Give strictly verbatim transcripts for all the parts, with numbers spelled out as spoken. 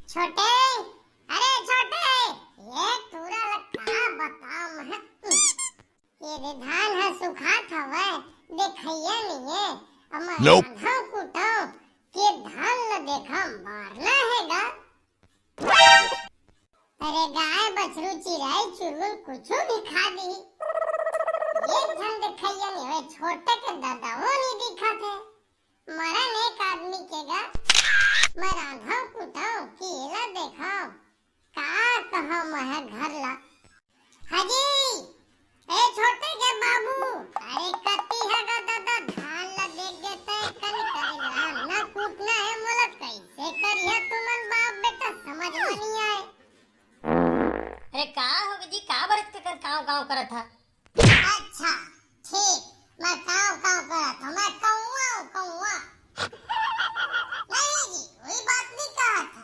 छोटे, अरे छोटे, ये टूरा ला का बताओ मैं। ये दे धान ह सुखात हवय, देखइया नइये। अब मैं Nope। रांधव कुटव के धान ल देखव, मारना हे गा। अरे गाय, बछरू, चिरई, चुरमुन कुछु भी खा दिही, एक झन देखइया नइये, छोटे के ददवो नइ दिखत हे। मरन एक आदमी के गा, मैं रांधव कुटव कि एला देखव, का कहव मैं ह घर ला। हाजी, ए छोटे के बाबू, अरे कति ह गा ददा, धान ला देख देते कन करे रांधना कूटना हे मोला, कइसे करिहा तुमन बाप बेटा, समझ में नइ आए। अरे का होगे जी, का बरत के कर कांव कांव करत हा? अच्छा, ठीक, मैं कांव कांव करत हूँ, मैं कौआ हूँ, कौआ। नहीं जी, वही बात नहीं कहा था।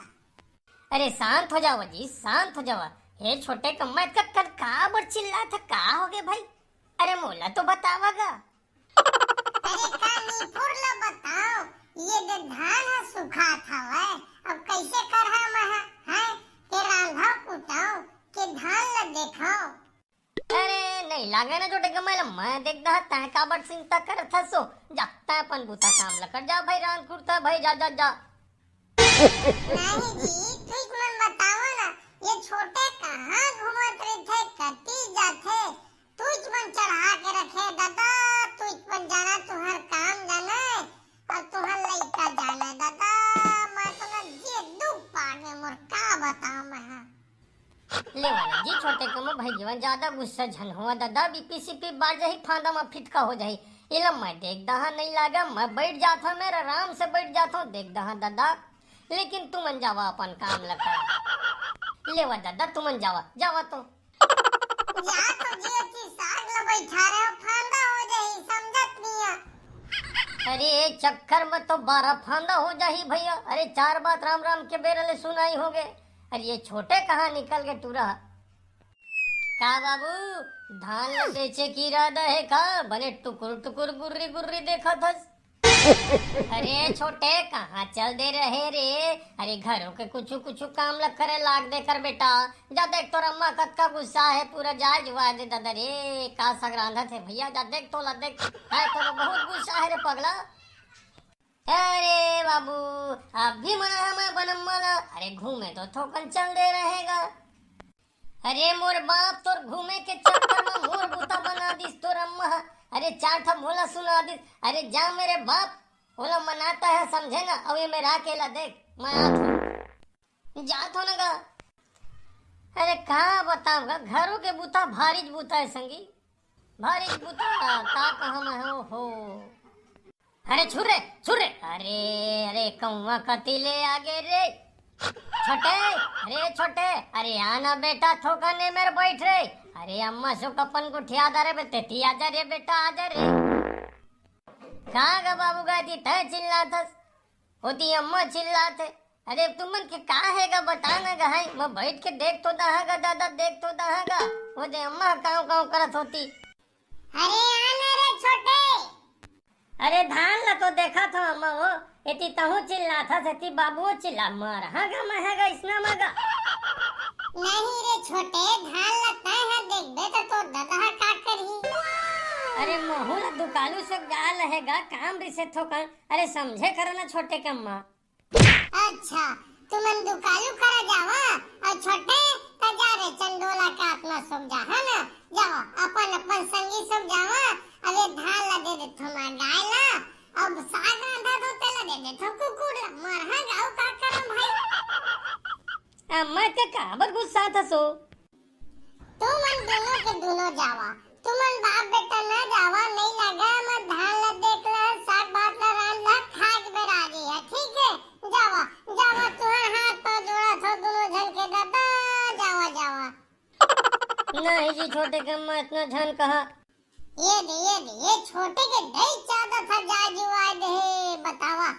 अरे शांत हो जावा जी, शांत हो जावा। हे छोटे कम्मा, इतका कन का बर चिल्लात हा, का होगे भाई? अरे मोला तो बतावा गा। अरे का निपुर ला बताओ, ये दे धान ह सुखात हवय, अब कइसे करहा मैं ह, हैं? के रांधव कुटव, के धान ला देखव। अरे, नइ लागे ना छोटे कम्मा ला, मैं देख दहा, तैं काबर चिंता करत हस ओ? जा, तैं अपन बूता काम ला कर, जा भाई, रांध कुटत भाई, जा, जा, जा। नहीं जी, तुझ मन बतावा ना, ये छोटे कहाँ घूमत रहिथे, कति जाथे, तुझ मन चढ़ा के रखे ददा, तुझ मन जाना तुहर काम जाने, अउ तुहर लइका जाने ददा, मैं तो ना जी दुख पागे मोर, का बताओ मैं ह। लेवा ना जी छोटे कम्मा भाई जीवन, ज्यादा गुस्सा झन होवा ददा, बीपी सीपी बाढ़ जाही, फांदा म फिटका हो जाही। एला मैं देख दहा, नइ लागा, मैं बइठ जात हूँ, मैं आराम से बइठ जात हूँ, देख दहा ददा। लेकिन तुमन जावा अपन काम ला करा। लेवा ददा, तुमन जावा, जावा तो। जा तो जी, एती साग ला बइठा रहे हो, फांदा हो जाही, समझत नइ हा। अरे चक्कर में तो बारह फांदा हो जाही भइया। अरे चार बात राम राम के बेरा ले सुनाई होगे। अरे ये छोटे कहाँ निकल गे टूरा? का बाबू, धान ल बेचे के इरादा हे का? बने टुकुर टुकुर गुर्री गुर्री देखत हस। अरे छोटे, कहाँ चल दे रहे रे? अरे घरो के कुछु कुछु काम ल करे लाग दे कर बेटा। जा देख तोर अम्मा कतका गुस्सा हे, पूरा जाय जुवाय दे ददा रे। का साग रांधत हे भइया, जा देख तोला देख। हे तोला बहुत गुस्सा हे रे पगला। अरे बाबू, अभी मना हे मैं अपन अम्मा ला। अरे घूमे तो थोकन चल दे रहे गा। अरे मोर बाप, तोर घूमे के चक्कर में मोर बूता बना दिस तोर अम्मा ह। अरे चार ठा मोला सुना दिस। अरे जा मेरे बाप, ओला मनाता है समझे ना, अउ ये मेरा अकेला देख, मैं आत हूँ। जात हो ना गा। अरे का बताऊँ गा, घरों के बूता भारी बूता है संगी, भारी बूता, का कहा मैं हो, हो। अरे छुर रे, छुर रे। अरे, अरे, कौवा कति ले आगे रे। छोटे, अरे छोटे, अरे आना बेटा, थोकन ए मेर बैठ रे। अरे अम्मा सुख अपन गोठिया दा रे, बे तेती आजा रे बेटा, आजा रे। कहाँ गा बाबू गा जी, तय चिल्लाथस? ओती अम्मा चिल्लाथे। अरे तुमन के का हे गा, बता ना गा, हाय, मैं बैठ के देख तो दहा गा दादा, देख तो दहा गा। वो दे अम्मा काव काव करत होती। अरे आना रे छोटे। अरे धान ला तो देखत हंव अम्मा वो, एती तहूँ चिल्लाथस, एती बाबू चिल्ला, मरहा गा महगा इसना मगा। नहीं रे छोटे, धान ला तैं ह देखबे त तोर ददा ह का करही? अरे महू ला दुकालू से गा लहे गा, काम रिसे थोकन। अरे समझे करो ना छोटे के अम्मा। अच्छा, तुमन दुकालू करा जावा, अउ छोटे त जा रे चंडोला के आत्मा सुख जा, है ना? जावा, अपन अपन संगी सब जावा, अब ये धान ला दे देथो मैं गाय ला, अब साग रांधा दो तेला दे देथो कुकुर ला, मरहा गा अउ का करम भाई। अम्मा ते काबर गुस्साथस ओ? तुमन दूनों के दूनों जावा, तुमन बाप बेटा ना जावा, नहीं लगा मैं धान ला देख ला, साग भात ला रांध ला, खाए के बेरा आ जाइए, ठीक है? जावा, जावा, तुहर हाथ पाँव जोड़ा थो दूनों झन के दादा, जावा, जावा। नहीं जी छोटे के अम्मा इतना झन कहा। ये दे, ये दे, ये छोटे के दही चादर था जा जुआए दे, बतावा।